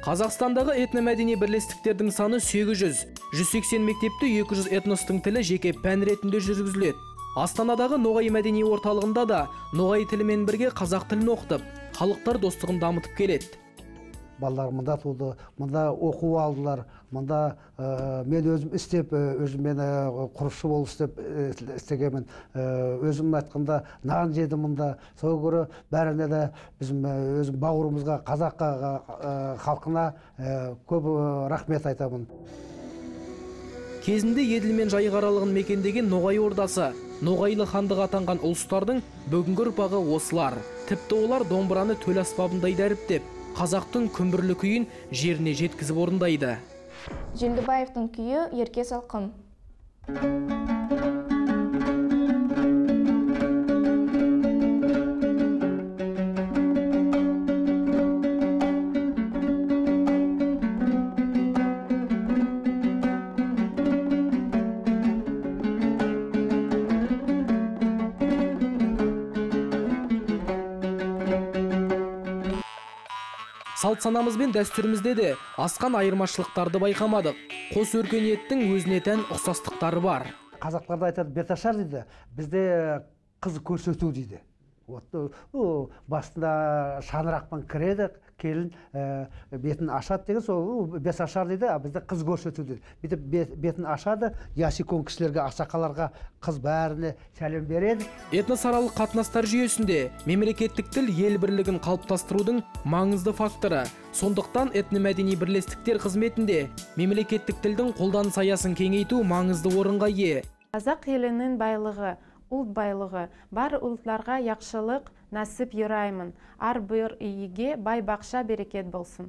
Қазақстандағы этномәдени бірлестіктердің саны 800. 180 мектепте 200 этностың тілі жеке пән ретінде жүргізіледі. Астанадағы Ноғай мәдени орталығында да ноғай тілімен бірге қазақ тілін оқытып, халықтар достығын дамытып келеді. Балалар мында туды, мында оқу алдылар, мында мен өзім істеп, өзім мен құрысшы болып істеп істегенмін. Өзім айтқанда нан жедім мында. Сол көрі бәріне де біздің өзім бауырымызға, қазақ халқына көп рахмет айтамын. Кезінде Еділ мен Жайық аралығын мекендеген Ноғай ордасы, Ноғайлы хандығы атанған ұлыстардың бүгінгі ұрпағы осылар. Тіпті олар домбыраны төл аспабындай дәріптеп, қазақтың күмбірлі күйін жеріне жеткізіп орындайды. Желдібаевтың күйі Ерке салқын. Салт санамыз бен дәстүрімізде де асқан айырмашылықтарды байқамадық. Қос өркениеттің өзіне тән ұқсастықтары бар. Қазақтарда айтады, беташар дейді, бізде қыз көрсету дейді. Басында шаңырақпен кіреді, келін бетін ашады деген сол беташар дейді, а бізде қыз көрсету дейді. Бүйтіп бетін ашады, ясикон кісілерге, ақсақаларға қыз бәріне сәлем береді. Этносаралық қатынастар жүйесінде мемлекеттік тіл ел бірлігін қалыптастырудың маңызды факторы. Сондықтан этномәдени бірлестіктер қызметінде мемлекеттік тілдің қолданыс аясын кеңейту маңызды орынға ие. Қазақ елінің байлығы, ұлт байлығы, бар ұлтларға яқшылық нәсіп юраймын. Ар бір үйге бай бақша берекет болсын.